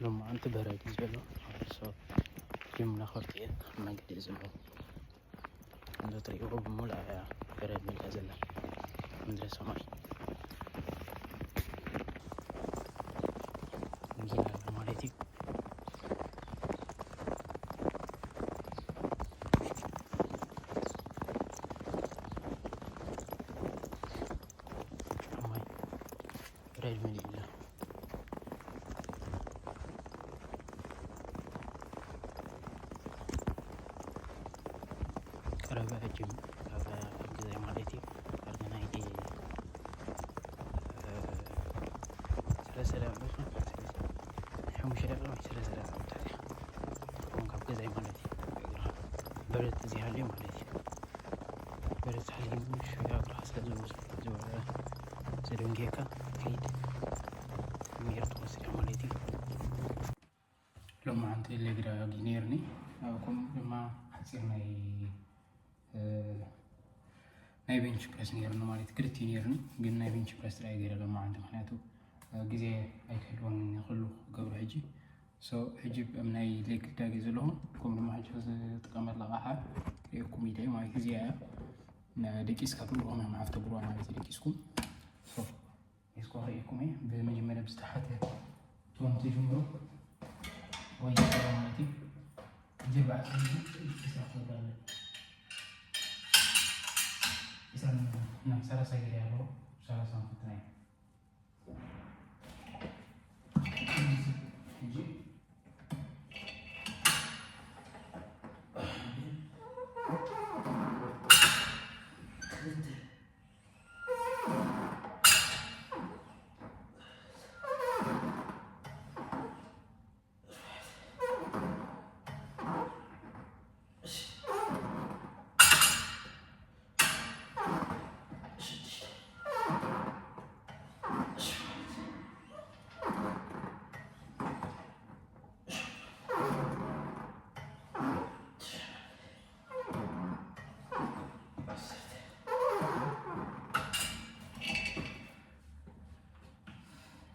ሎማዓንቲ በረድ እዩ ዘሎ። ሶ ጅምና ከብቲ እየን ኣብ መንገዲ ዝምዑ። እንዶ ትሪእዎ ብምሉእ እያ በረድ መሊኣ ዘላ ምድረ ሰማይ። ከምዚ ኢላ ኣላ ማለት እዩ። ጫማይ በረድ መሊኡ ኣሎ። ቀረበ ሕጂ ካብ፣ ካብ ገዛይ ማለት እዩ። ዳርጋ ናይ ሰላሳ ደቂቃ፣ ሓሙሽተ ደቂቃ ወይ ሰላሳ ደቂቃ ብታሕቲ። ከምኡ ካብ ገዛይ ማለት እዩ። በረድ ተዘይሃልዩ ማለት እዩ። በረድ ተሃልዩ ምሽ እግርኻ ስለ ዝወ-፣ ዝወ-፣ ዘደንግየካ ከይድ ሜር ትወስድ ማለት እዩ። ሎማዓንቲ ሌግ ድራግ እዩ ነይርኒ። ኣብ ከምኡ ድማ ሓፂር ናይ፣ እ፣ ናይ ቤንች ፕረስ ነይርኒ ማለት ክልቲኡ ነይርኒ፣ ግን ናይ ቤንች ፕረስ ጥራይ ገይረ ሎማዓንቲ፣ ምክንያቱ፣ እ፣ ግዜ ኣይክህልወንን ኩሉ ክገብሮ ሕጂ። ሶ፣ ሕጂ ኣብ ናይ ሌግ ድራግ እየ ዘለኹ። ከምኡ ድማ ሕጂ ዝጥቀመላ ኣቕሓ ሪእኩም ኢለ ማለት እዚኣ እያ። ን-፣ ደቂስካ ትብልኹም እዮም፣ ሓፍተ ብሩዋ ማለት እዩ፣ ደቂስኩም። ሶ፣ ሒዝኩ ከርእየኩም እየ። ብመጀመርያ ብዝተሓተ ቶን ትጅምሮ ወይ ትሰራ ማለት እዩ። እዚ ኣርባዕተ ሚእቲ ዒስራ ክወርድ ኣለዎ። ዒስራ እና ሰላሳ ገይረ ኣለኹ። ሰላሳ ንፍትና እዩ። ሕጂ ክልተ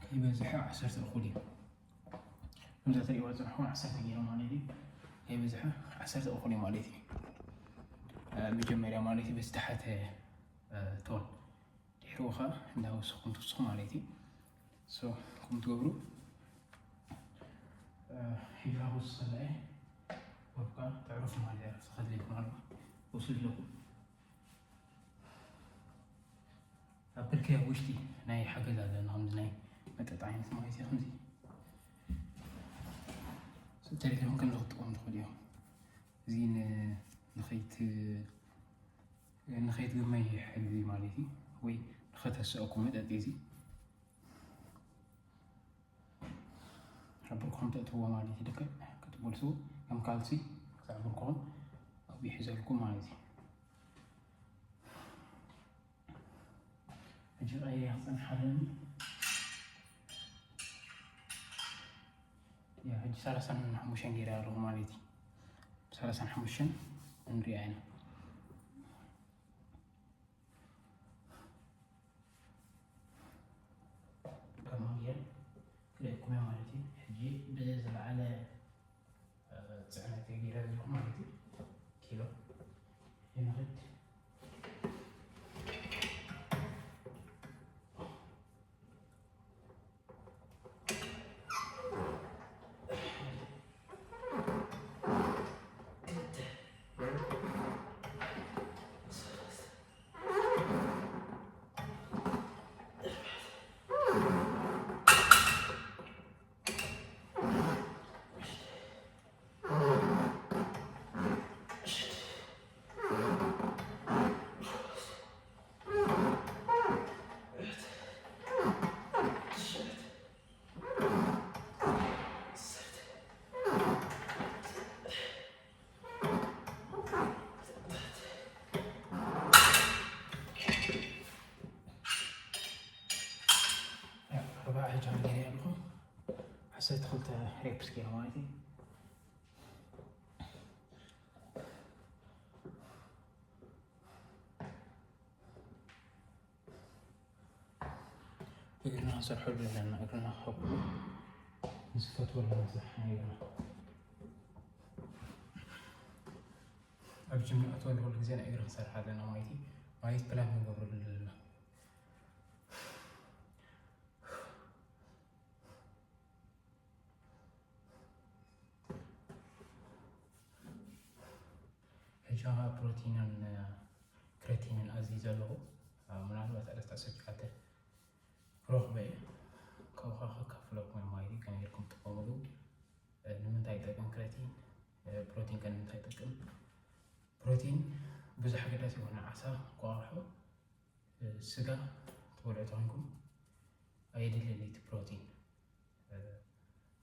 ከይበዝሐ ዓሰርተ እኹል እዩ። ከምዛ ትሪእዋ ዘለኹም ዓሰርተ ገይረ ማለት እዩ። ከይበዝሐ ዓሰርተ እኹል እዩ ማለት እዩ። እ፣ መጀመርያ ማለት እዩ ብዝተሓተ፣ እ፣ ቶን። ድሕሪኡ ኸዓ እንዳወሰኹም ትውስኹ ማለት እዩ። ሶ፣ ከምኡ ትገብሩ። እ፣ ሕጂ ካብ ወሰኸ እየ ወብካ ተዕርፉ ማለት እዩ። ዕረፍቲ ከድልየኩም ኣሎ። ወስዱ ኣለኩም። ኣብ ብርኪ ኣብ ውሽጢ ናይ ሓገዝ ኣለና፣ ከምዚ ናይ መጠጥ ዓይነት ማለት እዩ። ከምዚ ተሪፎም ከምዚ ክትጥቀሙ ትኽእሉ እዮም። እዚ ን-፣ ንኸይት-፣ ንኸይትግመይ ይሕግዝ ማለት እዩ፣ ወይ ንኸተስአኩም መጠጥ እዚ። ኣብ ብርክኹም ተእትዎ ማለት እዩ። ልክዕ ክትመልሱ ከም ካልሲ ክሳዕ ብርክኹም ኣብኡ ይሕዘልኩም ማለት እዩ። ሕጂ ቀይረ ክጸንሕ ኣለኒ። ያ፣ ሕጂ ሰላሳን ሓሙሽተን ገይረ ኣለኹ ማለት እዩ። ሰላሳን ሓሙሽተን ንሪኣ ኢና። ከምኡ ገይረ ክርእየኩም እየ ማለት እዩ። ሕጂ ብዝለዓለ፣ እ፣ ጽዕነት እየ ገይረ ዘለኹ ማለት እዩ። ኪሎ ይንኽድ። ኣርባዓ ሕጂ ገይረ ኣለኹ። ዓሰርተ ክልተ ሬፕስ ገይረ ማለት እዩ። እግርና ክንሰርሐሉ ኣለና። እግርና ክኸብሉ ምስ ዝፈትወሉ መስርሕ ናይ እግርና። ኣብ ጅም ንኣትወሉ ኩሉ ግዜ ናይ እግሪ ክንሰርሕ ኣለና ማለት እዩ። ማለት ፕላን ክንገብረሉ ኣለና። ሕጂ ኸዓ ፕሮቲንን ክረቲንን ኣዝዩ ዘለኹ። ምናልባት ኣለስታ ሰብዓተ ክረኽቦ እየ። ካብኡ ኸዓ ከካፍለኩም እየ ማለት እዩ። ከመይ ጌርኩም ትጥቀምሉ? ንምንታይ ይጠቅም ክረቲን? ፕሮቲን ከ ንምንታይ ይጠቅም? ፕሮቲን ብዙሕ ኣገዳሲ ይኾነ። ዓሳ፣ እንቋቑሖ፣ ስጋ ትበልዑ ተኾይንኩም ኣየድልን እቲ ፕሮቲን።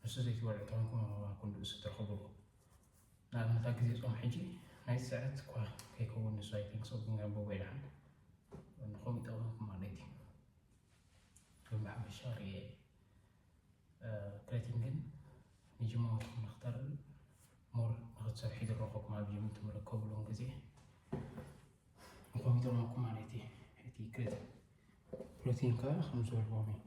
ንሱ ዘይትበልዑ ተኾይንኩም ኣብ ኣባኩም ንእሱ ትረኽብዎ። ንኣብነት ኣብ ግዜ ጾም ሕጂ ናይ ስዕረት እኳ ከይከውን ንሱ ኣይቲንክ ሰው ግን ገንብዎ ይልዓል። ንኸምኡ ይጠቕመኩም ማለት እዩ። ግን ብሓፈሻ ርኤ ክረቲን ግን ንጅማውትኩም ንክተርኢ ሞር ንክትሰርሑ ይድረኹኩም ኣብ ጅም ትምረከብሉን ግዜ ንኸምኡ ይጠቕመኩም ማለት እዩ። እቲ ክረቲን ፕሮቲን ከዓ ከም ዝበልዎም እዩ።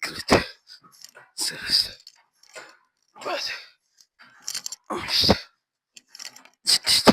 ክልተ፣ ሰለስተ፣ ኣርባዕተ፣ ሓሙሽተ፣ ሽዱሽተ።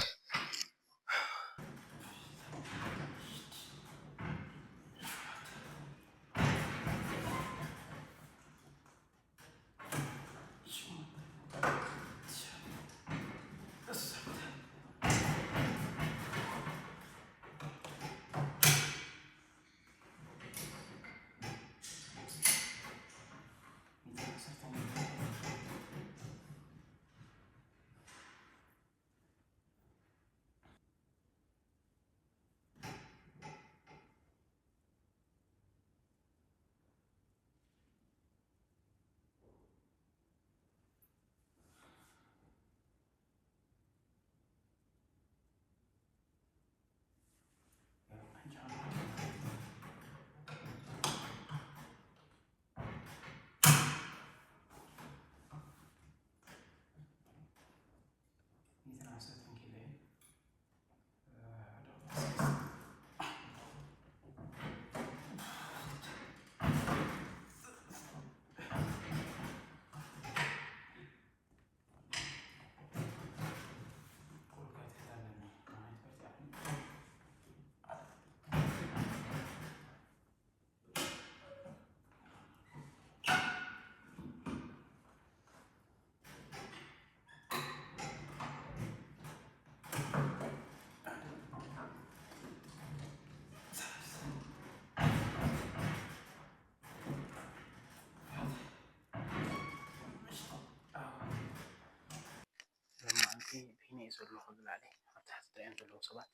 በይነይ እዩ ዘሎ፣ ካብ ላዕሊ ኣብ ታሕቲ ትሪኦም ዘለዉ ሰባት።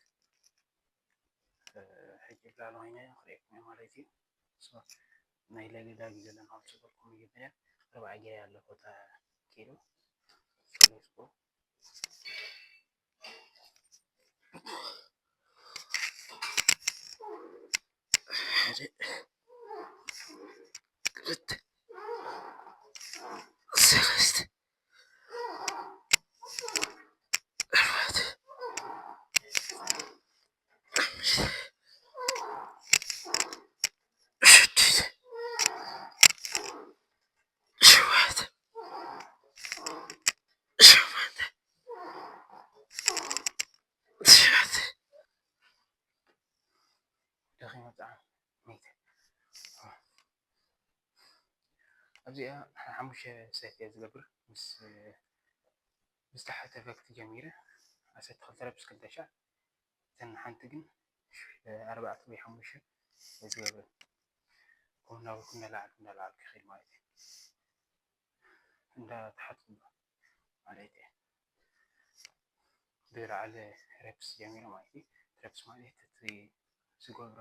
ሕጂ ብላዕሊ ኮይነ ክርእየኩም እየ ማለት እዩ። ናይ ለገዳጊ ዘለና ዝገበርኩም መጀመርያ ኣርባዓ ጌራ ኣሎ ቦታ ኪሎ። ሓደ፣ ክልተ፣ ሰለስተ፣ ኣርባዕተ፣ ኣምስተ፣ ሽዱሽተ፣ ሸውዓተ፣ ሸሞንተ፣ ትሽዓተ፣ ደኺመ ብጣዕሚ። ኣብዚኣ ሓሙሽተ ሴት እየ ዝገብር። ምስ ምስ ታሕቲ ፈክቲ ጀሚረ ዓሰርተ ክልተ ረፕስ ክልተ ሻዕ። እተን ሓንቲ ግን ኣርባዕተ ወይ ሓሙሽተ እየ ዝገብር። ከምኡ እናበልኩ እናለዓልኩ እናለዓልኩ ይኸይድ ማለት እዩ። እንዳተሓትኩ ማለት እዩ። ብላዕሊ ረፕስ ጀሚረ ማለት እዩ። ረፕስ ማለት እቲ ዝገብሮ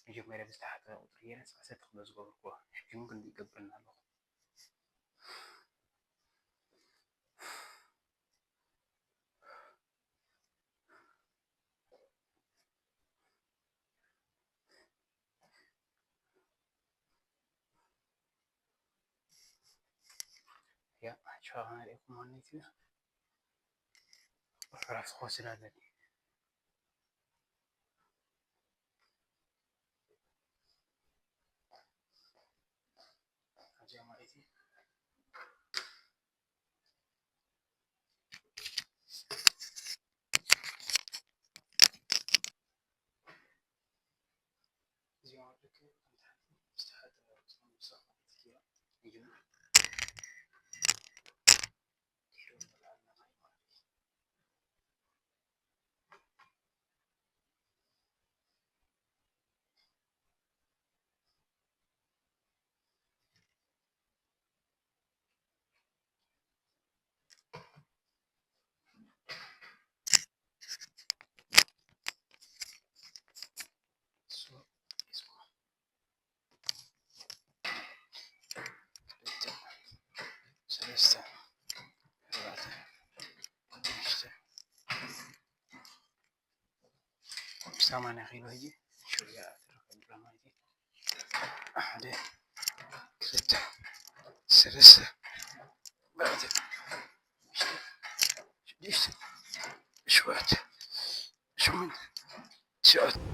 መጀመርያ ብዝተሓተ ቁፅሪ ገይረ ዓሰርተ ክሎ ዝገብርኩዎ። ሕጂ እውን ክንዲ ይገብርና ኣለኹ። ያ ቻው፣ ኣሪእኩም ማለት እዩ። ዕረፍቲ ክወስድ ኣለኒ። ሰለስተ፣ ኣርባዕተ፣ ሓሙሽተ፣ ሰማንያ ኪሎ ሕጂ ሽውያ ትረክብ ማለት እዩ። ሓደ፣ ክልተ፣ ሰለስተ፣ ኣርባዕተ፣ ሓሙሽተ፣ ሽዱሽተ፣ ሸውዓተ፣ ሸሞንተ፣ ትሽዓተ።